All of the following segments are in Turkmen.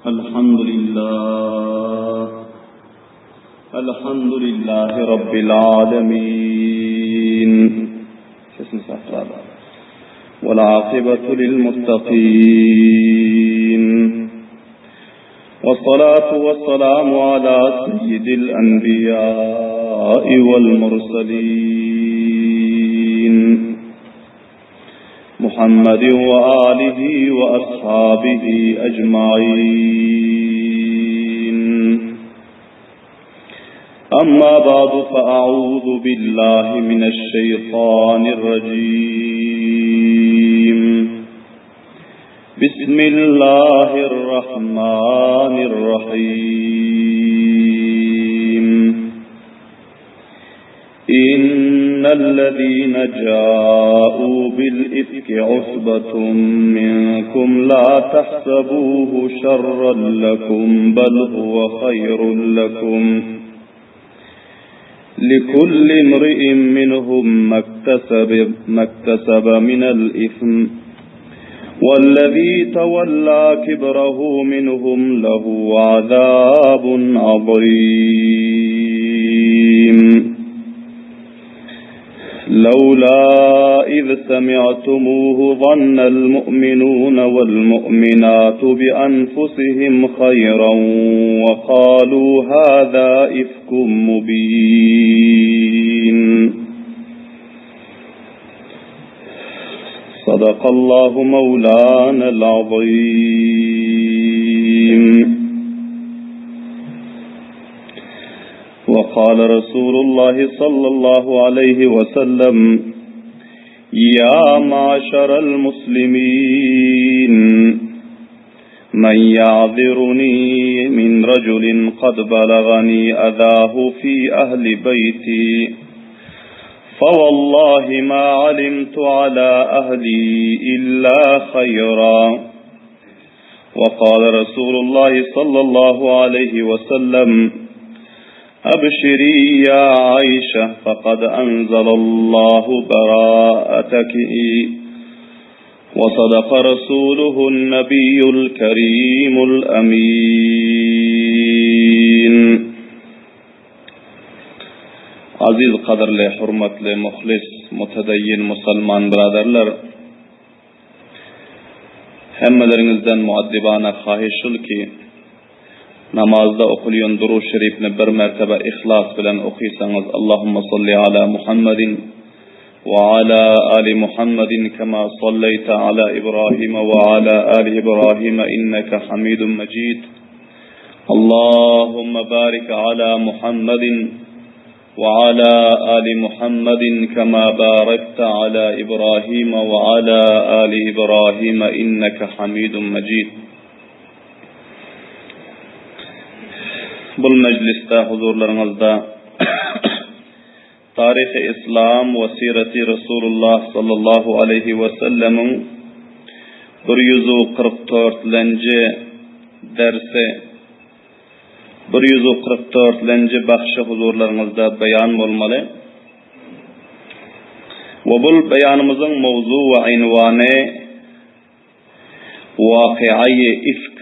الحمد لله الحمد لله رب العالمين والعاقبة للمتقين والصلاة والسلام على سيد الأنبياء والمرسلين محمد وآله وأصحابه أجمعين أما بعد فأعوذ بالله من الشيطان الرجيم بسم الله الرحمن الرحيم إن الذين جاءوا بالإفك عصبة منكم لا تحسبوه شرا لكم بل هو خير لكم لكل امرئ منهم ما اكتسب, ما اكتسب من الإثم والذي تولى كبره منهم له عذاب عظيم لولا إذ سمعتموه ظن المؤمنون والمؤمنات بأنفسهم خيرا وقالوا هذا إفك مبين صدق الله مولانا العظيم وقال رسول الله صلى الله عليه وسلم يا معشر المسلمين من يعذرني من رجل قد بلغني أذاه في أهل بيتي فوالله ما علمت على أهلي إلا خيرا وقال رسول الله صلى الله عليه وسلم أبشري يا عائشة فقد أنزل الله براءتك وصدق رسوله النبي الكريم الأمين Aziz gadyrly, hurmatly, muhlis, mutedeyyin musulman byradarlar! Hemmeleriňizden muaddibana haýyş şul ki, namazda okulýan Durud şerifini bir mertebe yhlas bilen okysaňyz Allahumma salli ala Muhammedin we ala ali Muhammedin kema salleýte ala Ibrahime we ala ali Ibrahime inneke Hamidun Mejid. Allahumma barik ala Muhammedin وعلى آل محمد كما باركت على إبراهيم وعلى آل إبراهيم إنك حميد مجيد Bul mejlisde huzurlaryňyzda Taryhy Yslam we Sireti Resulullah sallallahu aleýhi we sellemiň 144-lenji dersi 144-lenji bahşy huzurlaryňyzda beýan bolmaly. We bul beýanymyzyň mowzu we ynwany Waky'aýy Ifk.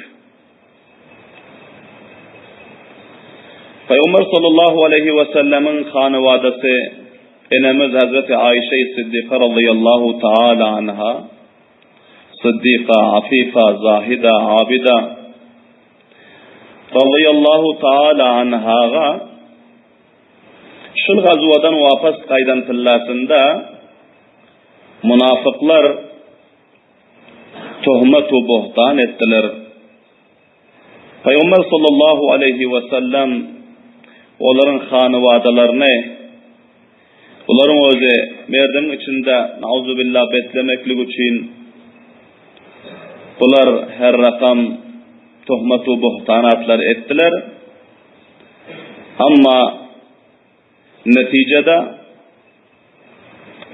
Pygamber sallallahu aleýhi we sellemiň hanywadasy enemiz Hazreti Aýşe Siddyka razyýallahu taala anha Siddyka, Afifa, Zahida, Abida Razyýallahu taala anhaga şul gazwadan wapas gaýdan tyllasynda munafyklar töhmet we buhtan etdiler. Pygamber sallallahu aleýhi we sellem olaryň hanywadalaryny Bularyň özi merdiň içinde nauzubilla beslemeklik üçin bular her rakam tohmat we buhtanatlar etdiler. Amma netijede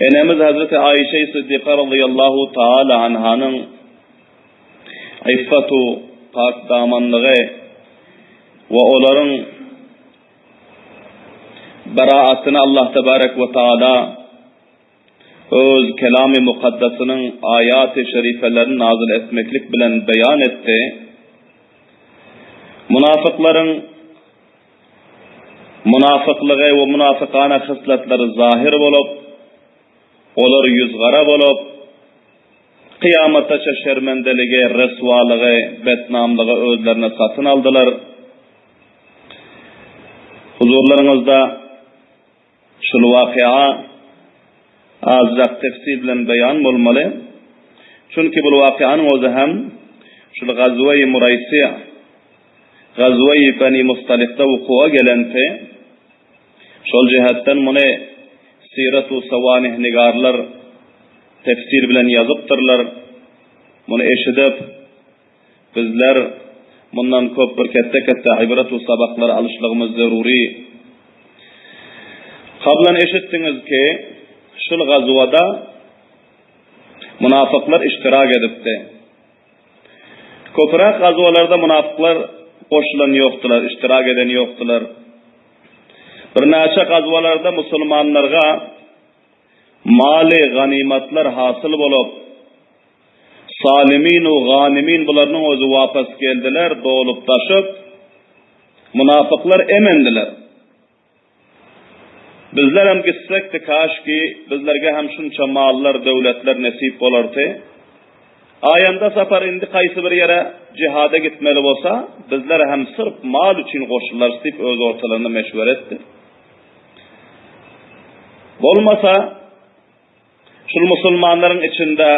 enemiz Hazreti Aişe Siddiqa radıyallahu taala anhanyň iffatu pak damanlygy we olaryň Baraatyny Allah tebarek we taala öz Kelamy Mukaddesynyň aýaty şerifelerini nazyl etmeklik bilen beýan etdi. Munafyklaryň munafyklygy we munafykana hyslatlary zahyr bolup, olar ýüzgara bolup, kyýamataça şermendeligi, ryswalygy, betnamlygy özlerine satyn aldylar. Huzurlaryňyzda Şul wakea azrak tefsil bilen beýan bolmaly. Çünki bul wakeanyň özi hem şul Gazwe-i Muraýsi, Gazwe-i Beni Mustalykda wukuwa gelenti. Şol jähetden muny sirat-u sawanih nigarlar tefsil bilen ýazypdyrlar. Muny eşidip, Bizler mundan köp bir ketde-ketde ibret we sabaklar alyşlygymyz zerury. Kablan eşitdiňiz ki, şul gazwada munafyklar iştirak edipdi. Köpüräk gazwalarda munafyklar goşulan ýokdular, iştirak eden ýokdular. Birnäçe gazwalarda musulmanlarga maly ganymatlar hasyl bolup, Salymin u Ganymin bularnyň özi wapas geldiler, dolup-daşyp, munafyklar emendiler. Bizlerem gitsekdi, kaşki, bizlerge hem şunça mallar, döwletler nesip bolardy. Aýanda sapar indi kaýsy bir ýere jihada gitmeli bolsa, bizler hem syrp mal üçin goşularys diýip öz ortalarynda meşweret etdi. Bolmasa, Şul musulmanlaryň içinde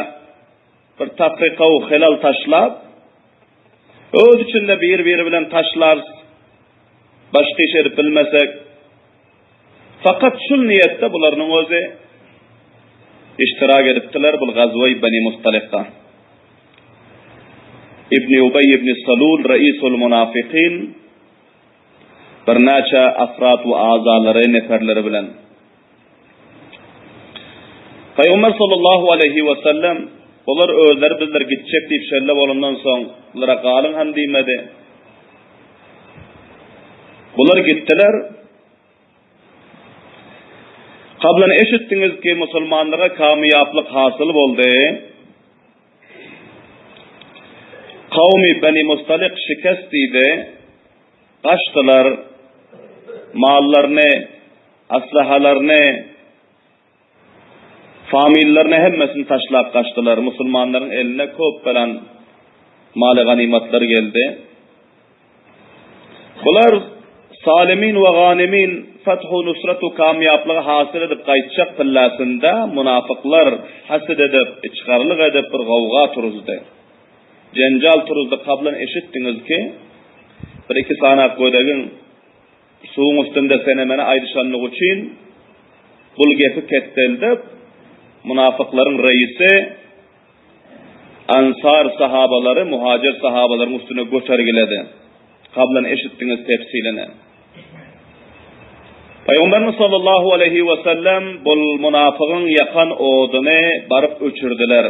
bir tafryka-u helal taşlap, öz içinde bir-biri bilen taşlarys, başga iş edip bilmesek, fakat şul niýetde bularynyň özi iştirak edipdiler bul gazwe-i Beni Mustalykda. Ibn Ubeý ibn Salul reisul munafikin birnäçe afrat we azalary, neferleri bilen. Pygamber sallallahu aleýhi we sellem olar özleri bizler gitjek diýip şelle bolandan soň bulara galyň hem diýmedi. Bular gitdiler. Kablan eşitdiňiz ki musulmanlara kamyýaplyk hasyl boldy. Kawmy Beni Mustalik şikest diýdi. Gaçdylar. Mallaryny, aslahalaryny, famillerini hemmesini taşlap gaçdylar. Musulmanlaryň eline köp beren maly ganymatlar geldi. Bular Salimin we Ganimin fethu nusratu kamýaplygy hasyl edip gaýtjak pillasynda munafyklar haset edip, içgarlyk edip bir gowga turuzdy. Jenjal turuzdy kablan eşitdiňiz ki, bir iki sanak gödegiň suwuň üstünde sene-mene aýdyşanlygy üçin bul gepi ketdeldip, munafyklaryň reýisi Ansar sahabalary muhajir sahabalaryň üstüne götergiledi. Kablan eşitdiňiz tefsilini. Pygamberimiz sallallahu aleýhi we sellem bul munafygyň ýakan oduny baryp öçürdiler.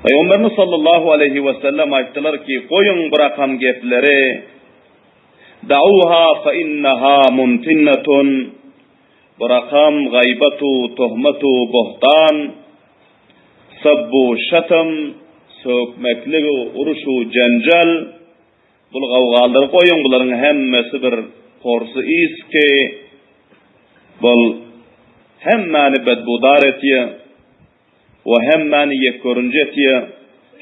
Pygamberimiz sallallahu aleýhi we sellem aýtdylar ki, goýuň bu rakam gepleri, Da'uha fe inneha muntinnetun, bu rakam gaýbatu, tohmatu, bohtan, sabbu, şatm, sökmekligu, uruşu, jenjel, Bul gawgalary goýuň bularyň hemmesi bir porsy is ki bul hemmäni bedbudar etýä we hemmäni ýekgörünji etýä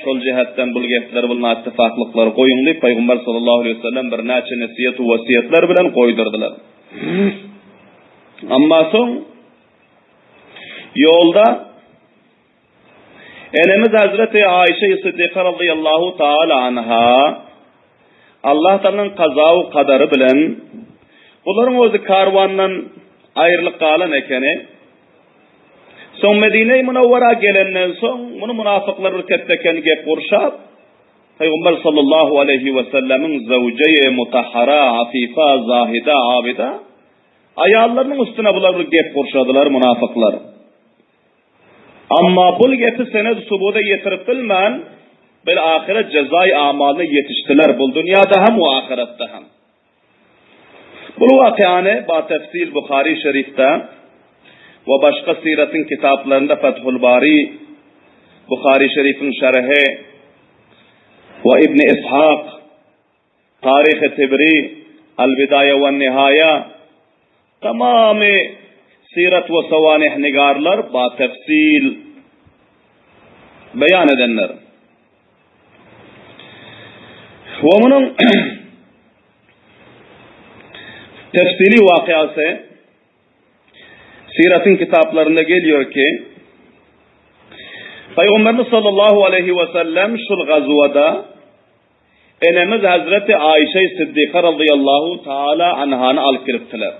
şol jähetden bul gepleri bul naittifaklyklar goýuň diýip paýgamber sallallahu aleýhi we sellem birnäçe nesiýet we wesýetler bilen goýdurdylar. Amma soň ýolda Enemiz Hazreti Aişe Siddiqa radıyallahu taala anha Allah Taalanyň kaza we kadary bilen bularyň özi karwandan aýrylyp galan ekeni. Soň Medine-i Munawwara gelenden soň muny munafyklar bir ketdeken gep gurşap Pygamber sallallahu aleýhi we sellemiň zewjeýi mutahhara, afifa, zahida, abida aýallarynyň üstüne bular bir gep gurşadylar munafyklar. Amma bul gepi sened subuda ýetirip bilmän, bil ahyret jezaý amalyna ýetişdiler, bul dünýäde hem we ahyretde hem. Bul wakyany ba tefsil Buhary şerifde we başga syratyň kitaplarynda Fethul Bary, Buhary şerifiň şerhi we Ibn Ishak. Taryhy Tebri, Al-Bidaýa wan-Nihaýa, tamamy Sirat we Sawanih nigarlar batefsil beýan edenler. We munuň tefsili wakyasy Siratyň kitaplarynda gelýär ki, Pygamberimiz sallallahu aleýhi we sellem şul gazwada enemiz Hazreti Aýşe Siddiqa radiyallahu taala anhany alyp giripdiler.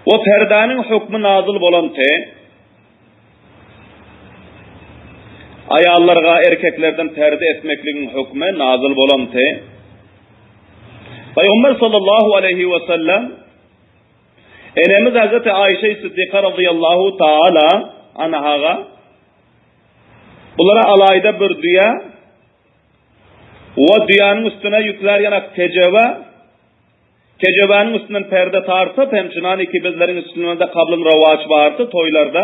We perdäniň hukmy nazyl bolan te aýallarga erkeklerden perde etmekligiň hukmy nazyl bolan te Pygamber sallallahu aleýhi we sellem enemiz Hazreti Aýşe Siddiqa radiyallahu taala anhaga bulara alaýda bir düýe we düýäniň üstüne ýüklär ýanak kejebe kejebäniň üstünden perde tartyp hem çynaniki bizleriň üstünde kablyn rowaç bardy toýlarda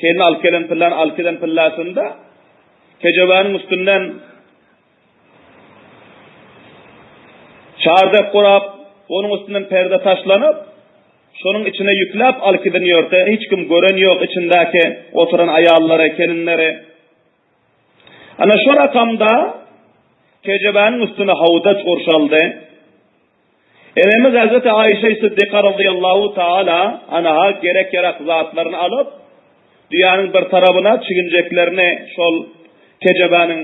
gelin alyp gelen pillan alyp giden pillasynda kejebäniň üstünden Çardak gurap, onuň üstünden perde taşlanyp, şonuň içine ýükläp alyp giden ýörte, hiç kim gören ýok içindäki oturan aýallary, kelinleri. Ana şo rakamda kejebäniň üstüne hawdaç gurşaldy. Enemiz Hazreti Aýşe Siddiqa radiyallahu taala anha gerek-ýarak zatlaryny alyp, düýäniň bir tarabyna çiginjeklerini şol kejebäniň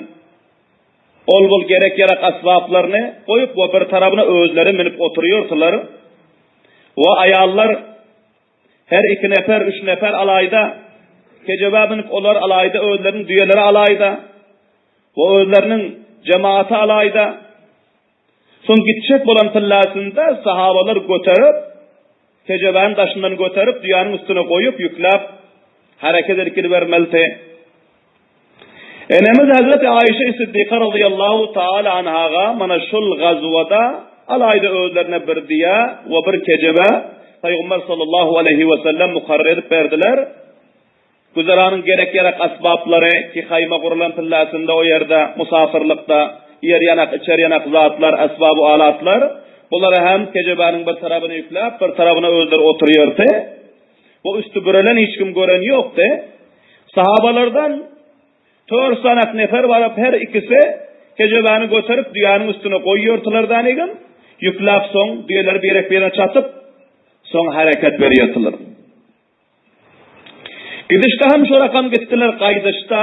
ol-bul gerek-ýarak asbaplaryny goýup we bir tarabyna özleri münüp oturýardylar. We aýallar her iki nefer, üç nefer alaýda kejebä münüp olar alaýda özleriniň düýeleri alaýda we özleriniň jemaaty alaýda Soň gitjek bolan tyllasynda sahabalar göterip, kejebäniň daşyndan göterip, düýäniň üstüne goýup, ýükläp, hereket edip gidibermelidi. Enemiz Hazreti Aýşe Siddiqa radiyallahu taala anhaga mana şul gazwada alaýda özlerine bir düýe we bir kejebe Pygamber sallallahu aleyhi we sellem mukarrer edip berdiler. Güzeranyň gerek-ýarak asbaplary, ki haýma gurulan pillasynda o ýerde, musafyrlykda, iýer ýanak, içer ýanak zatlar, esbab-u alatlar, bulary hem kejebäniň bir tarabyna ýükläp, bir tarabyna özleri oturýardy. Bu üsti bürelen hiç kim gören ýokdy. Sahabalardan tört sanak nefer baryp, her ikisi kejebäni göterip, düýäniň üstüne goýýardylar dänigim, ýükläp soň düýeleri birek-birine çatyp, soň hereket berýärdiler. Gidişde hem şu rakam gitdiler, gaýdyşda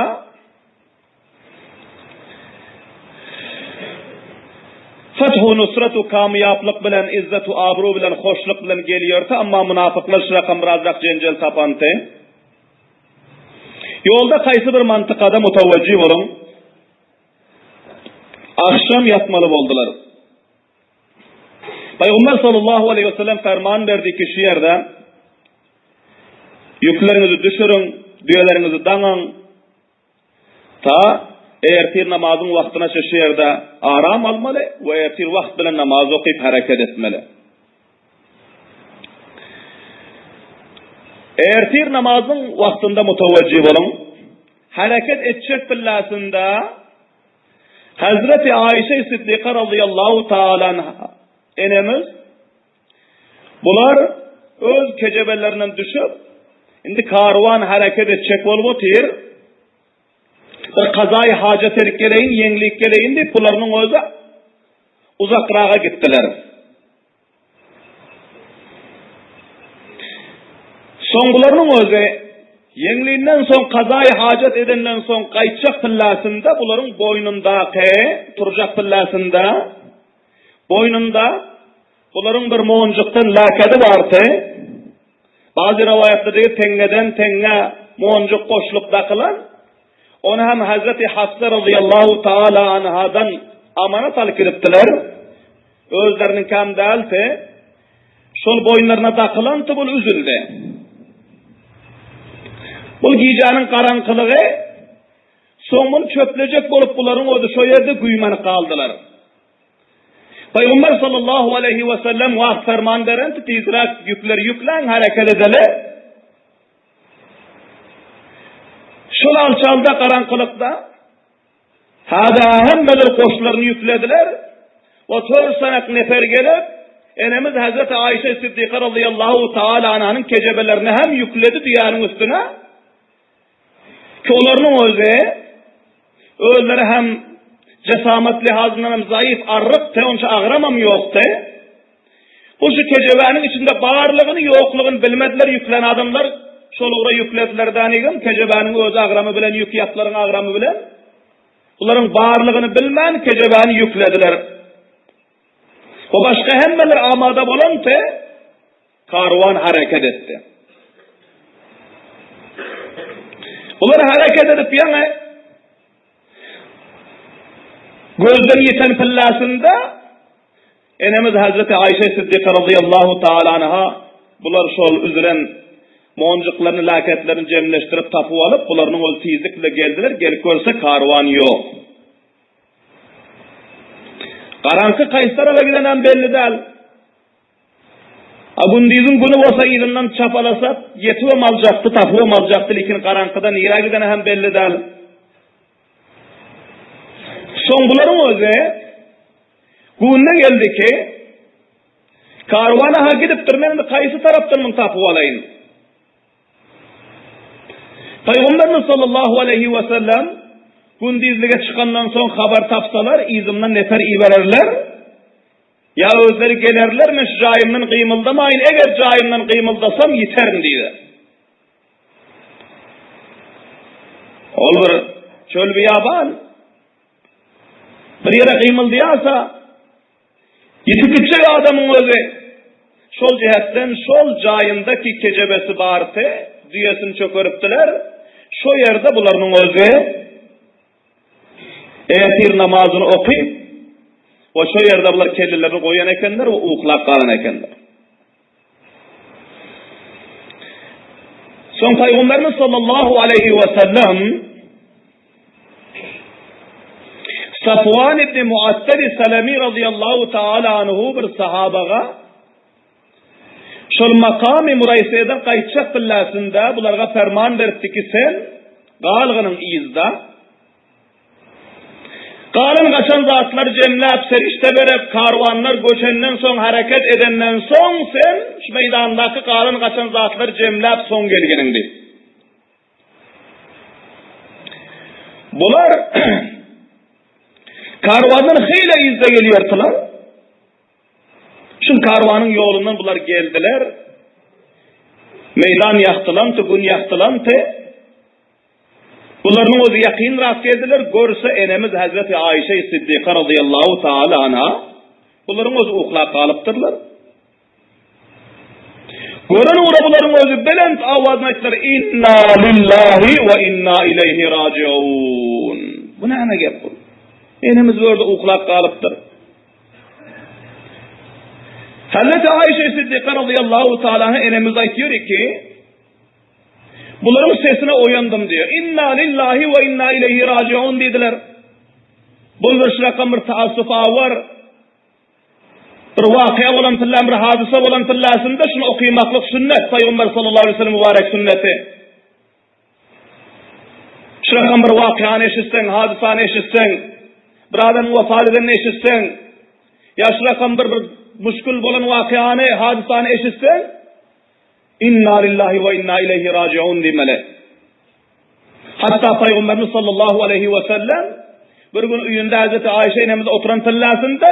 Fethu nusratu kamyýaplyk bilen, izzatu abru bilen, hoşluk bilen gelýärdi, amma munafyklar şu rakam birazrak jenjel tapandy. Ýolda haýsy bir mantykada mutawajjy boluň. Agşam ýatmaly boldular. Pygamber sallallahu aleýhi we sellem ferman berdi ki şu ýerde ýükleriňizi düşüriň, düýeleriňizi daňyň. Ta ertir namazyň wagtyna şu ýerde aram almaly we ertir wagt bilen namaz okyp hereket etmeli. Ertir namazyň wagtynda mutawajjih boluň. Hereket etjek billasynda Hazreti Aýşe Siddiqa razyýallahu taala anha enemiz bular öz kejebelerinden düşüp, indi karwan hereket etjek bolup otyr. Bir kazaýy hajat edip geleýin, ýeňlik geleýin diýip, bularynyň özi uzakraga gitdiler. Soň bularynyň özi ýeňlinden soň kazaýy hajat edenden soň gaýtjak pillasynda bularyň boýnundaky turjak pillasynda boýnunda bularyň bir monjukdan läkedi bardy. Bazı rowaýatlarda diýip teňňeden teňňe monjuk goşulyp dakylan. Ony hem Hazreti Hafsa radiyallahu taala anhadan amanat alyp gidipdiler. Özleriniňkäm däldi. Şol boýunlaryna dakylan tubul üzüldi. Bul gijäniň garaňkylygy soň muny çöplejek bolup bularyň özi şo ýerde güýmenip galdylar. Pygamber sallallahu aleýhi we sellem wagt ferman berenti tizräk ýükleri ýükläň hereket edeli. Şol alçalda garaňkylykda. Hada hemmeler goşlaryny ýüklediler we tör sanak nefer gelip, enemiz Hazreti Aýşe Siddiqa razyýallahu taala anhanyň kejebelerini hem ýükledi düýäniň üstüne. Ki olarynyň özi özleri hem jesamet lihazyndan hem zaýyf, arrykdy, onça agramam ýokdy. Bu şu kejebäniň içinde barlygyny, ýoklugyny bilmediler, ýüklän adamlar şol ugra ýüklediler dänigim, kejebäniň öz agramy bilen, ýük ýaplaryň agramy bilen. Bularyň barlygyny bilmän kejebäni ýüklediler. We başga hemmeler amada bolanty karwan hereket etdi. Bular hereket edip ýaňy gözden ýiten pillasynda Enemiz Hazreti Aýşe Siddiqa razyýallahu taala anha bular şol üzülen monjuklaryny, läketlerini jemleşdirip tapyp alyp, bularynyň özi tizlik bile geldiler, gelip görse karwan ýok. Garaňky kaýsy tarapa gidenem belli däl. A gündiziň güni bolsa yzyndan çapalasa ýetibem aljakdy, tapybam aljakdy, lekin garaňkyda nirä gideni hem belli däl. Soň bularyň özi Günde geldi ki, karwana-ha gidipdir, men indi kaýsy tarapdan muny tapyp alaýyn? Pygamberimiz sallallahu aleýhi we sellem gündizlige çykandan soň habar tapsalar, yzymdan nefer ibererler. Ýa özleri gelerler, men şu jaýymdan gymyldamaýyn, eger jaýymdan gymyldasam ýiterin diýdi. Ol bir çöl biýaban. Bir ýere gymyldaýarsa, ýitip gitjek adamyň özi şol jähetden şol jaýyndaki kejebesi bardy, düýesini çökeripdiler. Şo ýerde bularynyň özi ertir namazyny okyp, we şo ýerde bular kellelerini goýan ekenler we uklap galan ekenler. Soň Pygamberimiz sallallahu aleýhi we sellem Safwan ibn Muattal Salami radıyallahu taala anhu bir sahabaga şol makamy Muraýseden gaýtjak billasynda bularga ferman beripdi ki sen galgynyň yzda Galan-gaçan zatlary jemläp, serişde berip, karwanlar göçenden soň, hereket edenden soň, sen şu meýdandaky galan-gaçan zatlary jemläp, soň gelginiň diýip. Bular karwandan hyla yzda gelýärdiler. Şul karwanyň ýolundan bular geldiler. Meýdan ýagtylanty, gün ýagtylanty. Bularynyň özi ýakynrak geldiler, görse enemiz Hazreti Aýşe Siddiqa razyýallahu taala anha bularyň özi uklap galypdyrlar. Gören ugra bularyň özi belent awazyn aýtdylar, Inna lillahi we inna ileýhi rajiun. Bu näme gep bu? Enemiz bu ýerde uklap galypdyr. Hazreti Aýşe Siddiqa razyýallahu taala anha enemiz aýtýar ki, Bularyň sesine oýandym diýýär. Inna lillahi we inna ileýhi rajiun diýdiler. Bu bir şurakam bir taassufa war. Bir wakyýa bolan tyllan bir hadysa bolan tyllasynda şuny okymaklyk sünnet, Pygamber sallallahu aleyhi ve sellem mübarek sünneti. Şurakam bir wakyýany eşitseň, hadysany eşitseň, bir adamyň wefat edenini eşitseň, ýa şurakam bir bir müşkül bolan wakyýany, hadysany eşitseň, Inna lillahi we inna ileýhi rajiun diýmeli. Hatda Pygamberimiz sallallahu aleýhi we sellem bir gün öýünde Hazreti Aýşe enemiz oturan tyllasynda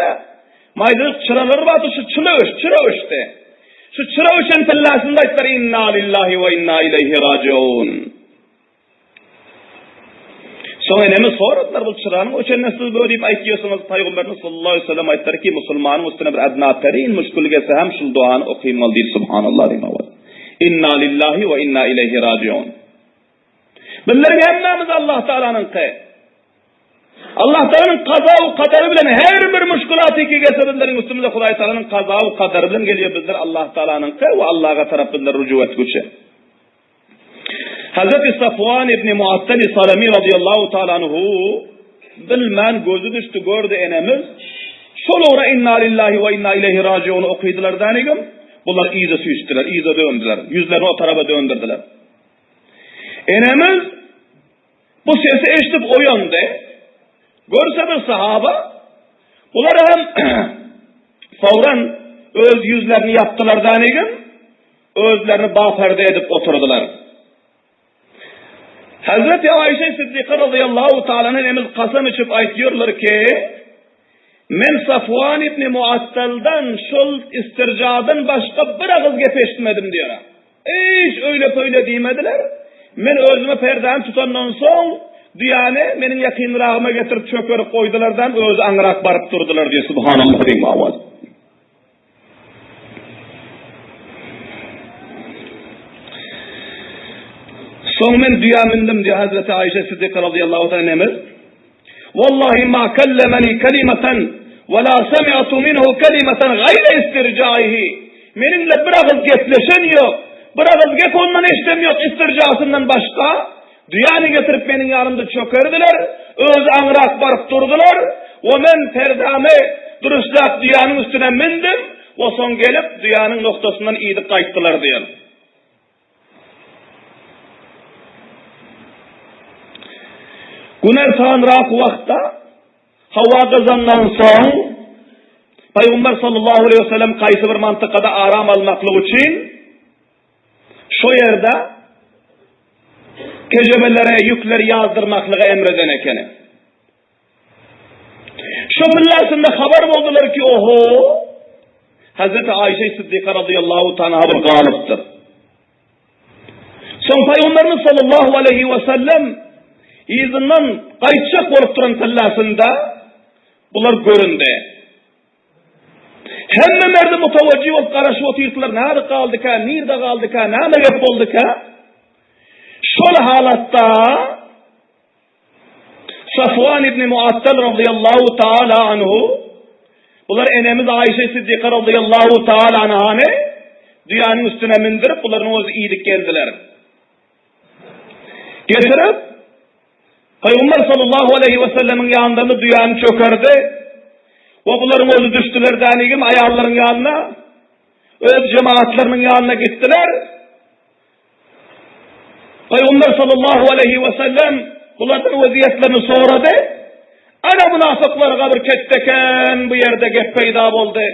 maýdalyk çyralar bardy, şu çyra öç, çyra öçdi. Şu çyra öçen tyllasynda aýtdylar inna lillahi we inna ileýhi rajiun. Soň enemiz soradylar, bu çyranyň öçenine siz böyle diýip aýtýarsyňyz. Pygamberimiz sallallahu aleyhi ve sellem aýtdylar ki, musulmanyň üstüne bir adna terin müşkül gelse hem şul duany okymaly diýip subhanallah diýip. Inna lillahi we inna ileýhi rajiun. Bizleriň hemmämiz Allah Taalanyňky. Allah Taalanyň kaza we kadary bilen her bir müşkülat ki gelse bizleriň üstümize Hudaý Taalanyň kaza we kadary bilen gelýär. Bizler Allah Taalanyňky we Allaha tarap bizler ruju etgüçi. Hazreti Safwan ibn Muattal Salami radıyallahu taala anhu bilmän gözi düşdi gördü enemiz. Şol ugra inna lillahi we inna ileyhi rajiun okydylar danigim. Bular yza süýşdüler, yza döndüler. Ýüzlerini o taraba döndürdiler. Enemiz bu sesi eşidip oýandy. Görse bir sahaba, bular hem fawran öz ýüzlerini ýapdylar danigim, özlerini baperde edip oturdylar. Hazreti Aýşe Siddiqa razyýallahu taala enemiz kasam içip aýtýarlar ki, Men Safwan ibn Muattaldan şol istirjadan başga bir agyz gep eşitmedim diýýär. Hiç öýle-pöýle diýmediler. Men özüme perdäni tutandan soň, düýäni meniň ýakynragyma getirip çökerip goýdulardan özi aňrak baryp durdular diýýär. Subhanallah diýiň owaz. Soň men düýä mündim diýýär Hazreti Aýşe Siddiqa radiyallahu ta'ala enemiz. Wallahi ma kellemeni kelimeten we la semi'tu minhu kelimeten gaýra istirjaihi. Meniňle bir agyz gepleşen ýok, bir agyz gep ondan eşdem ýok istirjasyndan başga. Düýäni getirip meniň ýanymda çökerdiler, özi aňrak baryp durdular we men perdämi dürüsläp düýäniň üstüne mündim we soň gelip düýäniň noktasyndan idip gaýtdylar diýen. Günortanrak wagtda hawa gyzandan soň Pygamber sallallahu aleýhi we sellem kaýsy bir mantykada aram almaklyk üçin Şo ýerde kejebelere ýükleri ýazdyrmaklygy emreden ekeni. Şo pillasynda habar boldular ki, oho, Hazreti Aýşe Siddiqa radıyallahu ta'ala bir galypdyr. Soň Pygamberimiz sallallahu aleyhi ve sellem yzyndan gaýtjak bolup duran pillasynda bular göründi. Hemme merdi mutawajjy bolup garaşyp otyrdylar, näde galdyka, nirde galdyka, näme gep bolduka? Şol halatda Safwan ibn Muattal radıyallahu taala anhu bular enemiz Aýşe Siddiqa radıyallahu taala anhany düýäniň üstüne mindirip bularyň özi iýdik geldiler. Getirip Pygamber sallallahu aleýhi we sellemiň ýanynda düýäni çökerdi. We bularyň özi düşdüler dänigim aýallaryň ýanyna, öz jemagatlarynyň ýanyna gitdiler. Pygamber sallallahu aleýhi we sellem bulardan weziýetlerini sorady. Ana münafyklar gabyr ketdeken bu ýerde gep peýda boldy.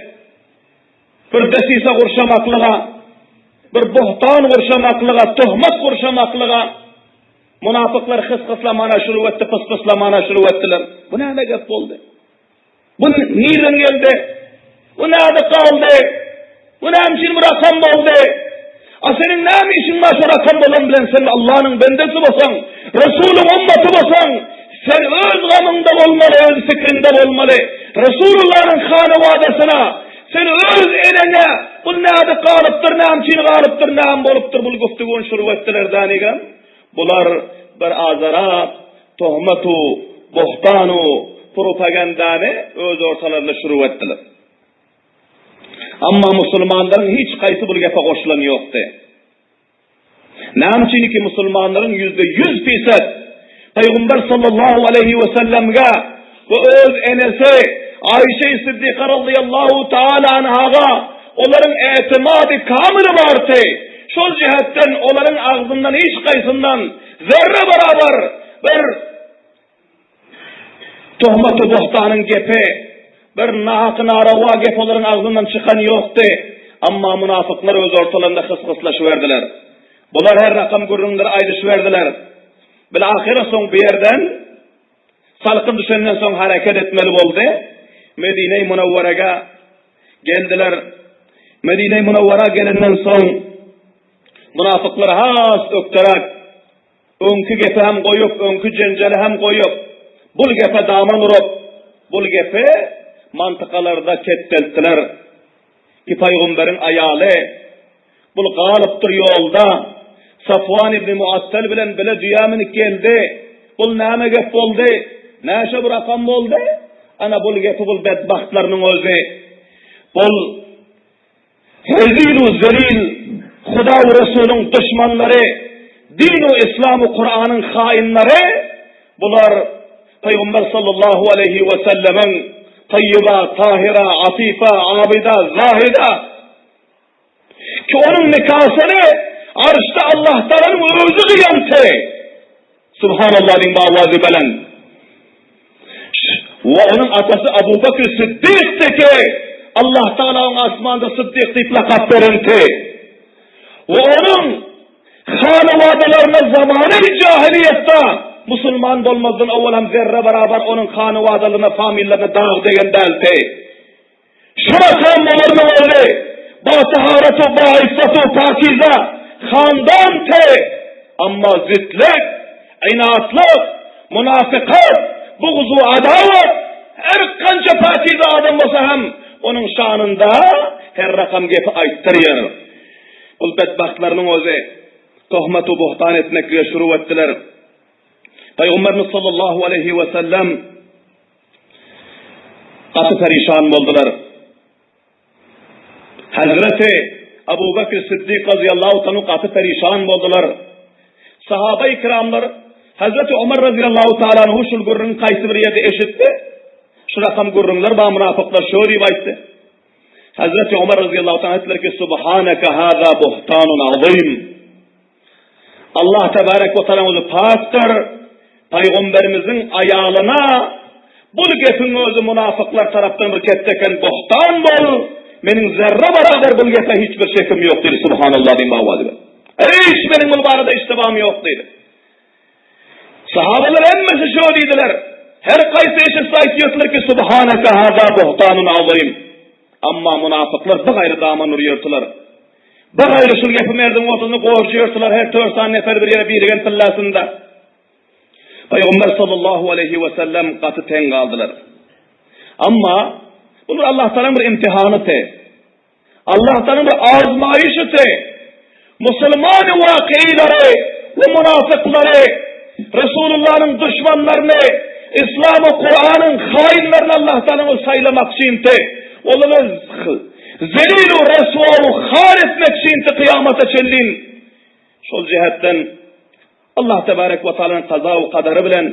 Bir desise gurşamaklyga, bir buhtan gurşamaklyga, töhmet gurşamaklyga Munafyklar hys-hyslamana şurup etdi, pys-pyslamana şurup etdiler. Bu näme gep boldy? Bu nirden geldi? Bu näde galdy? Bu näme üçin bu rakam boldy? A seniň näme işiň bar şu rakam bolan bilen sen Allah'yň bendesi bolsaň, Resulyň ummaty bolsaň, sen öz gamyňda bolmaly, öz fikriňde bolmaly. Resulullah'yň hanawadasyna, sen öz eneňe bu näde galypdyr, näme üçin galypdyr, näme bolupdyr bu guftugun şurup etdiler dänigem. Bular bir azara tohmat-u, buhtan-u, propagandany öz ortalarynda şurup etdiler. Amma musulmanlaryň hiç haýsy bul gepe goşulany ýokdy. Näme üçin ki musulmanlaryň 100% fisat Pygamber sallallahu aleyhi we sellemge we öz enesi Aýşe Siddiqa radıyallahu taala anhaga olaryň etimady kamyly bardy. Şol jihetden olaryň agzyndan hiç haýsyndan zerre barabar bir Tohmat-u buhtanyň gepi, bir nahak-narawa gep olaryň agzyndan çykan ýokdy. Emma munafyklar öz ortalarynda hys-hyslaşyberdiler. Bular her rakam gürrüňleri aýdyşyberdiler. Bilahyra soň bu ýerden salkyn düşenden soň hereket etmeli boldy. Medine-i Munawwaraga geldiler. Medine-i Munawwara gelenden soň munafyklar has ökderäk Öňki gepi hem goýup, öňki jenjeli hem goýup, bul gepe daman urup, bul gepi mantykalarda ketdeltdiler ki pygamberiň aýaly bul galypdyr ýolda, Safwan ibn Muattal bilen bile düýä münüp geldi, bul näme gep boldy, näşe bu rakam boldy, ana bul gepi bul bedbahtlarynyň özi, bul Rezil-u zelil, Huda we Resulyň duşmanlary, din-u Islam-u Kuranyň haýynlary, bular Pygamber sallallahu aleýhi we sellemiň taýýyba, tahyra, afyfa, abyda, zahyda, ki onuň nikasyny arşda Allah Taalanyň özi gyýanty. Subhanallah diýiň bu awazy belent. We onuň atasy Abu Bekr Siddikdi ki, Allah Tagala oňa asmanda Siddik diýip lakap berenti. We onuň hanawadalarynda zamany jahiliýetde musulman bolmazdan owal hem zerre barabar onuň hanawadalyna, familiýasyna dag degen däldi. Şu rakam bolarmy boldy. Ba taharatu, ba iffatu, pakiza handan te. Amma zitlik, inatlyk, munafykat, bugzu adawat her kança pakiza adam bolsa hem onuň şanynda her rakam gepi aýtdyrýar. Bul bedbagtlarynyň özi tohmat u buhtan etmeklige şuru etdiler. Pygamberimiz sallallahu aleýhi we sellem gaty perişan boldular. Hazreti Abu Bekr Siddik razyýallahu anhu gaty perişan boldular. Sahaba-i kiramlar Hazreti Omar razyýallahu taala anhu şul gürrüňi kaýsy bir ýerde eşitdi. Şu rakam gürrüňler bar munafyklar şo diýip aýtdy. Hazreti Omar razyýallahu taala aýtdylar ki Subhanaka haza buhtanun azim. Allah tebarek we taala özi pakdyr. Pygamberimiziň aýalyna bul gepiň özi munafyklar tarapdan bir ketdeken bohtan bol. Meniň zerre barabar bul gepe hiç bir şekim ýok diýdi. Subhanallah diýip awazy bilen. Hiç meniň bul barada iştibam ýok diýdi. Sahabalar hemmesi şo diýdiler. Her kaýsy eşitse aýtýardylar ki Subhanaka haza buhtanun azim. Amma munafyklar bir gaýry daman urýardylar. Bir gaýry şul gepi merdiň ortasynda gorjaýardylar her tört sany nefer bir ýere birigen tyllasynda. Pygamber sallallahu aleýhi we sellem gaty teň galdylar. Amma bular Allah Taalanyň bir imtihanydy. Allah Taalanyň bir azmaýyşydy. Musulman wakyýlary we munafyklary, Resulullanyň duşmanlaryny, Islam we Kuranyň haýynlaryny Allah Taala saýlamakçyndy. Olary zelil we reswa we har etmekçinti kyýamata çenli. Şol jähetden Allah tebarek we taalanyň kaza we kadary bilen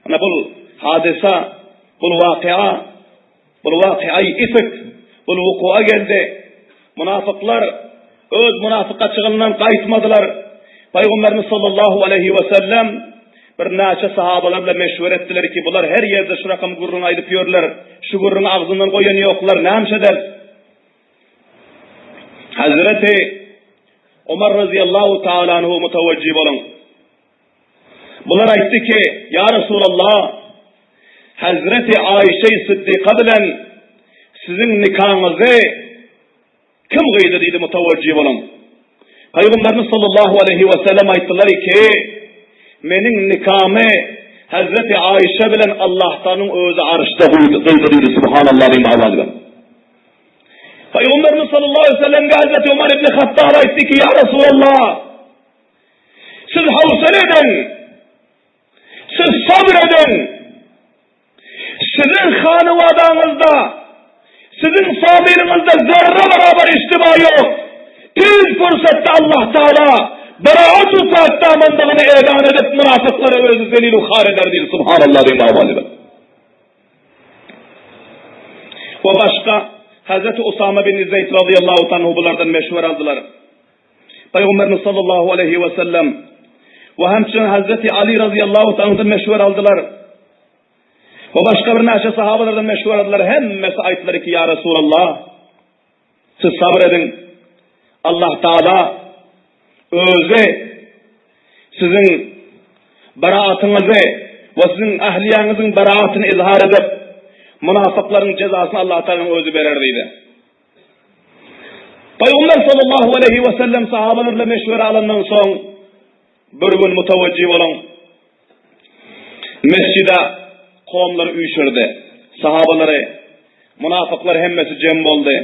ana bul hadysa, bul wakyýa, bul wakyýa ifk, bul wuku'a geldi. Munafyklar öz munafykaçylygyndan gaýtmadylar. Pygamberimiz sallallahu aleýhi we sellem bir näçe sahabalar bilen meşwere etdiler ki, bular her ýerde şu rakam gürrüň aýdyp ýörler. Şu gürrüňi agzyndan goýan ýoklar, näme ederis? Hazreti Omar razyýallahu taala anhu mutawajjih boluň. Bular aýtdy ki, Ýa Resulallah, Hazreti Aýşe Siddyka bilen siziň nikaňyzy kim gyýdy diýdi mutawajjih boluň. Pygamberimiz sallallahu aleýhi we sellem aýtdylar ki, meniň nikamy Hazreti Aýşe bilen Allahtanyň özi arşda gyýdy diýdi. Subhanallah diýip awaz bilen. Pygamberimiz sallallahu aleýhi we sellemge Hazreti Omar ibn Hattab aýtdy ki, Ýa Resulallah, siz howsala ediň, siz sabr ediň, siziň hanywadaňyzda, siziň familiňizde zerre barabar iştiba ýok. Tez pursatda Allah Taala beraat u pak damandygyny elan edip, münafyklara özi zelil u har eder diýdi. Subhanallah diýip awaz bilen. We başga Hazreti Usama bin Zeyd radıyallahu anhu bulardan meşwere aldylar. Peygamberimiz sallallahu aleyhi ve sellem we hemçe Hazreti Ali radıyallahu anhudan meşwere aldylar. We başga bir näçe sahabalardan meşwere aldylar. Hemmesi aýtdylar ki, Ya Resulallah, Siz sabyr ediň. Allah Taala özi siziň baraatyňyzy we siziň ähliýäňiziň baraatyny izhar edip, munafyklaryň jezasyny Allah Taalanyň özi berer diýdi. Pygamber sallallahu aleýhi we sellem sahabalar bilen meşwere alandan soň bir gün mutawajjih boluň. Mesjide kowumlary üýşürdi. Sahabalary, munafyklar hemmesi jem boldy.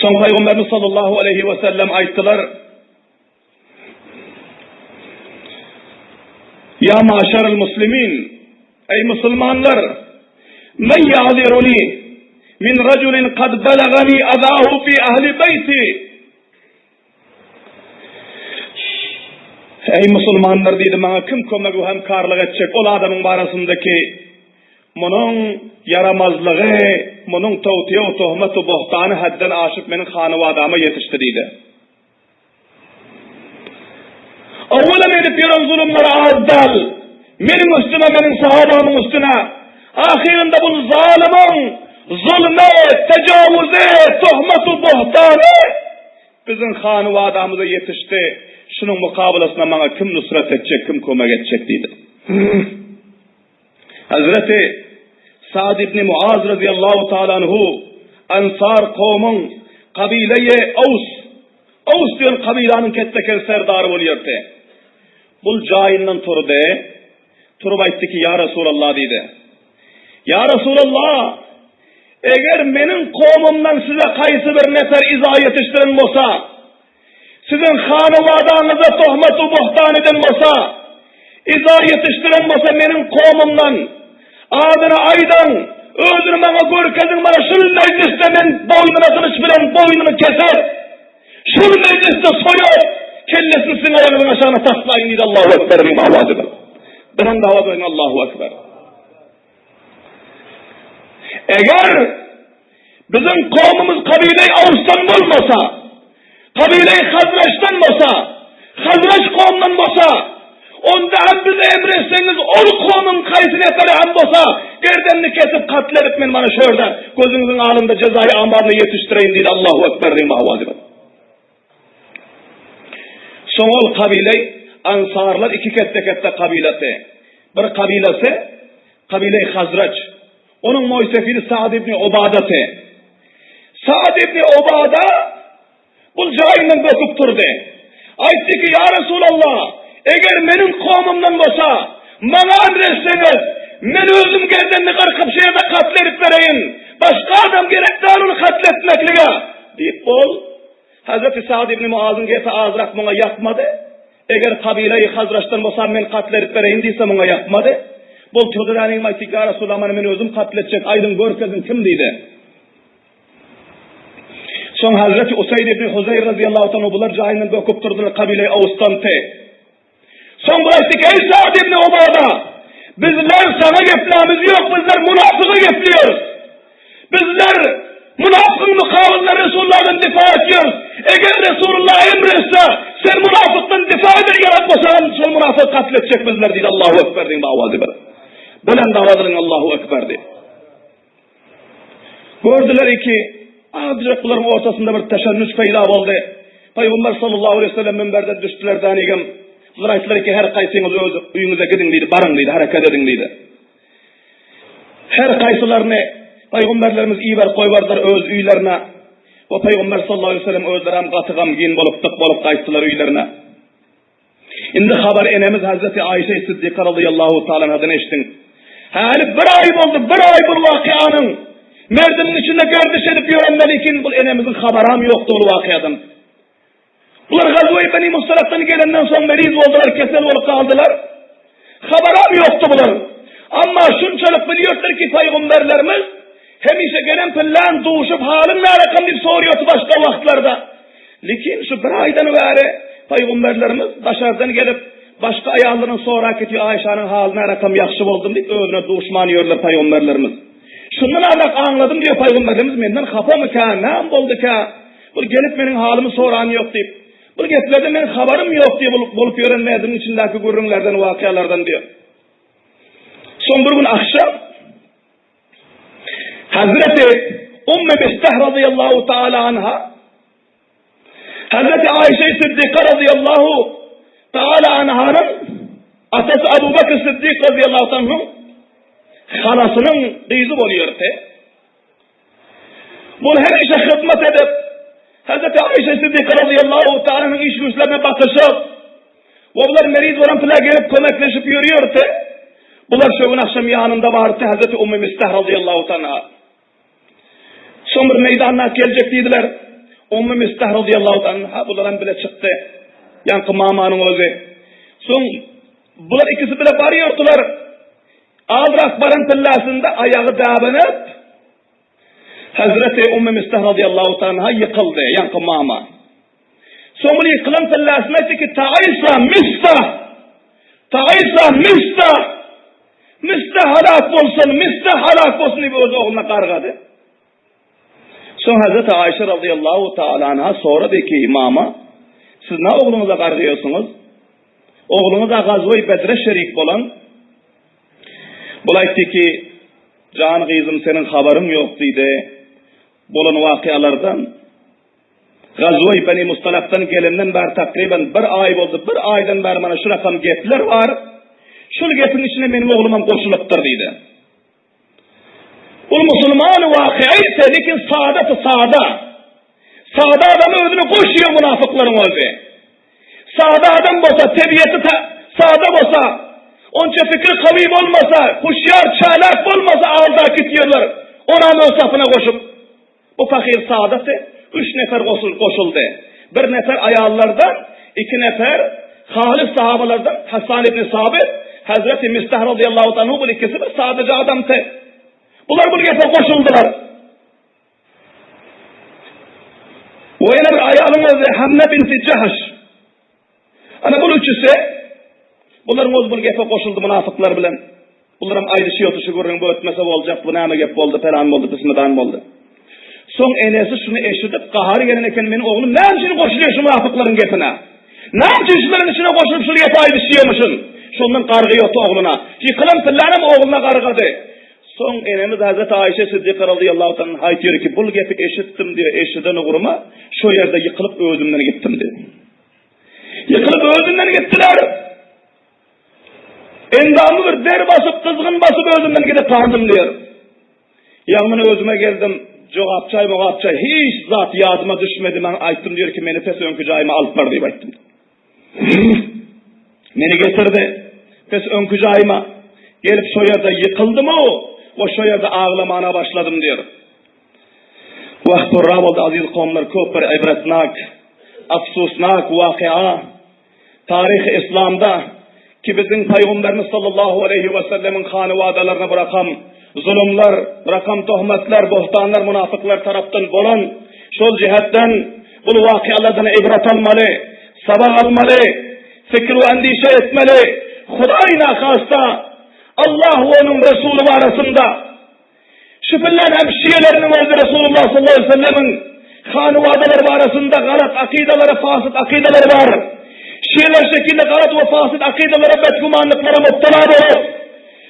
Soň Pygamberimiz sallallahu aleýhi we sellem aýtdylar: Ya maşarul muslimin, ey musulmanlar, men ya'ziruni min raculin kad balagani azahu fi ahli beyti. Eý musulmanlar diýdi, maňa kim kömek we hemkarlyk etjek ol adamyň barasyndaky munuň ýaramazlygy, munuň towtyýa we tohmat we bohtany hadden aşyp meniň hanywadama ýetişdi diýdi. Owalam edip ýören zulumlary az däl. Meniň üstüme, meniň sahabamyň üstüne. Ahyrynda bu zalymyň zulmy, tejawuzy, tohmatu buhtany biziň hanywadamyza ýetişdi. Şunuň mukabalasyna maňa kim nusrat etjek, kim kömek etjek diýdi. Hazreti Sa'd ibn Muaz radiyallahu ta'ala anhu Ansar kowmuň kabileýi Aws, Aws diýen kabylanyň kettekel serdary bolýardy. Bul jaýyndan turdy. Turup aýtdy ki, Ýa Resulallah diýdi. Ýa Resulallah, eger meniň kowmumdan size kaýsy bir nefer yza ýetişdiren bolsa, siziň hanywadaňyza tohmat u buhtan eden bolsa, yza ýetişdiren bolsa meniň kowmumdan, adyny aýdyň, özüni maňa görkeziň, mana şul mejlisde men boýnuna gylyç bilen boýnuny kesip, Şol mejlisde soýup, kellesini siziň aýagyňyzyň aşagyna taslaýyn diýdi Allahu Ekber diýip awaz edip. Bilen dawat ediň Allahu Ekber. Eger biziň kowmumyz kabile Awsdan bolmasa, kabile Hazraçdan bolsa, Hazraç kowmundan bolsa, Onda hem bize emr etseňiz, ol kowmuň kaýsy neferi hem bolsa, gerdenini kesip katl edip men mana şu ýerde gözüňiziň alynda jezaýy amalyna ýetişdireýin diýdi Allahu Ekber diýip awaz edip. Soň ol kabile Ansarlar iki ketde-ketde kabilasy. Bir kabilasy kabile Hazraç. Onuň moýsefiri Sa'd ibn Ubadasy. Sa'd ibn Ubada Bul jaýyndan böküp turdy. Aýtdy ki, Ýa Resulallah, eger meniň kowmumdan bolsa, maňa emr etseňiz, men özüm gerdenini gyrkyp şu ýerde katl edip bereýin. Başga adam gerek däl ony katl etmeklige. Diýip ol, Hazreti Sa'd ibn Muazyň gepi azrak muňa ýakmady. Eger kabileýi Hazraçdan bolsam men katl edip bereýin diýse muňa ýakmady. Bul turdy da aýtdy ki, Ýa Resulallah, mana men özüm katl etjek, aýdyň görkeziň kim diýdi. Soň Hazreti Usaýd ibn Huzaýr razyýallahu anhu bular jaýyndan böküp turdular kabile Awsdan-ty. Soň bular aýtdy ki, Eý Sa'd ibn Ubada, bizler saňa geplämiz ýok, bizler munafyga gepleýäris. Bizler munafygyň mukabylynda Resulullahdan difa etýäris. Eger Resulullah emr etse, sen munafykdan difa eder gerek bolsaň, şol munafygy katl etjek bizler diýdi. Allahu ekber diýip awazy bir. Belent awazyň Allahu ekber diýip. Gördüler ki, azajyk bularyň ortasynda bir teşennüç peýda boldy. Pygamber sallallahu aleýhi we sellem minberden düşdüler dänigem. Bular aýtdylar ki, her kaýsyňyz öz öýüňize gidiň diýdi, baryň diýdi, hereket ediň diýdi. Her kaýsylaryny pygamberlerimiz iberip goýberdiler öz öýlerine. We pygamber sallallahu aleýhi we sellem özleri hem gaty gamgyn bolup, dyk bolup gaýtdylar öýlerine. Indi habar enemiz Hazreti Aýşe Siddiqa razyýallahu taala anhadan eşdiň. Häli bir aý boldy, bir aý bu wakyanyň merdimiň içinde gerdiş edip ýören melikin bu enemiziň habaram ýokdy ol wakyýadan. Bular Gazwe Beni Mustalakdan gelenden soň meriz boldular, kesel bolup galdylar. Habaram ýokdy bular. Amma şunçalyk bilýärdiler ki paýgamberlerimiz hemişe gelen pillan duşup halyň närakam diýip soraýardy başga wagtlarda. Lekin şu bir aýdan bäri paýgamberlerimiz daşardan gelip başga aýallardan sorap gitýär Aýşanyň haly närakam ýagşy boldum diýip özüne duşman ýörler paýgamberlerimiz. Şundan azrak aňladym diýýär paýgamberlerimiz menden hapamyka, näme bolduka? Bul gelip meniň halymy soran ýok diýip. Bu geplerden meniň habarym ýok diýip bolup ýören merdimiň içindäki gürrüňlerden, wakyýalardan diýip. Soň bir gün akşam Hazreti Umme Mistah radıyallahu taala anha Hazreti Ayşe Sıddıka radıyallahu taala anhanyň atasy Abu Bakr Sıddyk radıyallahu anhu halasynyň gyzy bolýardy. Bul hemişe hyzmat edip, Hazreti Aýşe Siddiqa razyýallahu ta'alanyň iş-güýçlerine bakyşyp, we bular meriz bolan pula gelip kömekleşip ýörýärdi. Bular şo gün agşam ýanynda bardy Hazreti Ummy Mistah razyýallahu ta'ala. Soň bir meýdanda geljek diýdiler. Ummy Mistah razyýallahu ta'ala bular hem bile çykdy. Ýaňky mamanyň özi. Soň bular ikisi bile barýardylar. Azrak baran pillasynda aýagy dabynyp, Hazreti Ummy Mistah razyýallahu ta'ala anha ýykyldy, ýaňky mama. Soň ol ýykylan pillasynda aýtdy ki, Ta'isa Mistah! Ta'isa Mistah! Mistah halak bolsun, Mistah halak bolsun diýip öz ogluna gargady. Soň Hazreti Aýşe razyýallahu ta'ala anha sorady ki, mama, siz na ogluňyza gargaýarsyňyz? Ogluňyz-a gazwa-i Bedre şerik bolan. Bul aýtdy ki, Jan gyzym seniň habaryň ýok diýdi. Bolan wakyýalardan Gazwa-i Beni Mustalakdan gelenden bäri takryban bir aý boldy. Bir aýdan bäri mana şu rakam gepler bar. Şul gepiň içine meniň oglumam goşulypdyr diýdi. Ol musulman wakyýa ise, lekin sada sada. Sada adamy özüne goşýar munafyklaryň özi. Sada adam bolsa, tebiýeti sada bolsa, onça fikri kawy bolmasa, huşýar, çalak bolmasa aldap gitýärler. Onam öz sapyna goşup. Bu pahyr sadasy üç nefer goşuldy. Bir nefer aýallardan, iki nefer halis sahabalardan Hasan ibn Sabit, Hazreti Mistah radıyallahu anhu bu ikisi bir sadaja adamdy. Bular bu gepe goşuldylar. We ýene bir aýalyň özi Hamna binti Jahş. Ana bul üçüsi bularyň özi bul gepe goşuldy mynafyklar bilen. Bularam aýdyşy ýokdy şu gürrüň bu ötmese boljak bu näme gep boldy pelan boldy pismidan boldy. Soň enesi şuny eşidip gahary gelen eken meniň oglum näme üçin goşulýar şu mynafyklaryň gepine? Näme üçin şularyň içine goşulyp şul gepi aýdyşýarmyşyn? Şondan gargy ýokdy ogluna. Ýykylan pyllanam ogluna gargady. Soň enemiz Hazreti Aýşe Siddyka razyýallahu taala anha aýtýar ki, bul gepi eşitdim diýýär, eşiden ugruma şo ýerde ýykylyp özümden gitdim diýýär. Ýykylyp özünden gitdiler. Endamy bir der basyp, gyzgyn basyp özümden gidip galdym diýýär. Ýagmyny özüme geldim, jogap çaý, mogap çaý, hiç zat ýadyma düşmedi. Men aýtdym diýýär ki, meni pes öňki jaýyma alyp bar diýip aýtdym. Meni getirdi. Pes öňki jaýyma. Gelip şo ýerde ýykyldym-ow we şo ýerde aglamana başladym diýer. Wah, purra boldy aziz kowumlar, köp bir ibretnak, afsusnak wakyýa. Taryhy islamda ki biziň Pygamberimiz sallallahu aleýhi we sellemiň hanywadalaryna bir rakam zulumlar, bir rakam tohmatlar, bohtanlar munafyklar tarapdan bolan şol jihetden Bul wakyýalardan ibrat almaly, sabak almaly, fikir we endişe etmeli. Hudaý nahasta Allah we onuň Resuly barasynda şu bilen hem şiýeleriniň özi Resulullah sallallahu aleyhi ve sellemiň hanywadalary barasynda galat akydalara, fasyt akydalar bar. Şiýeler şekilde galat we fasyt akydalara, betgümanlyklara mubtala bolup,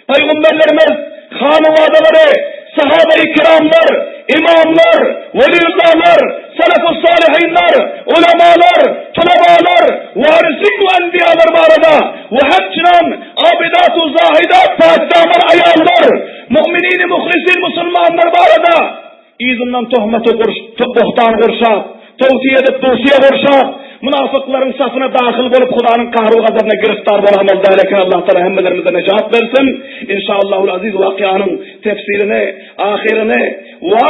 Pygamberlerimiz, hanywadalary, sahaba-i kiramlar, imamlar, weliullahlar, salafus salyhynlar, ulamalar, tulabalar, warisin we enbiýalar barada we hemçinan abidat we zahidat päkdaman aýallar, mu'minin-i muhlisin musulmanlar barada Yzyndan tohmaty bohtan gurşap, towsiýe edip dusýa gurşap, mynafyklaryň safyna dahyl bolup Hudanyň gahry gazabyna giriftar bolamaly däl eken Allah Taala hemmelerimize nejat bersin. Inşaallahul aziz wakyanyň tefsirini, ahyryny wa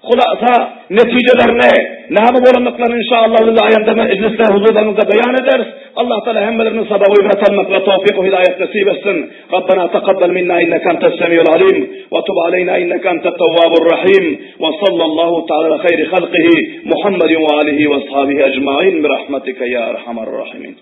hulasa netijelerini näme bolandyklaryny inşaallah aýanda mejlisde huzurlaryňyzda beýan ederis. Allah Taala hemmelerimize sabak ibret almaklyga towfyk we hidaýat nesip etsin. Rabbena takabbal minna inneke entes semiul alim we tub aleyna inneke entet tewwabur rahim we sallallahu taala ala hayri halkihi Muhammedin we alihi we ashabihi ecmain bi rahmetike ya erhamer rahimin.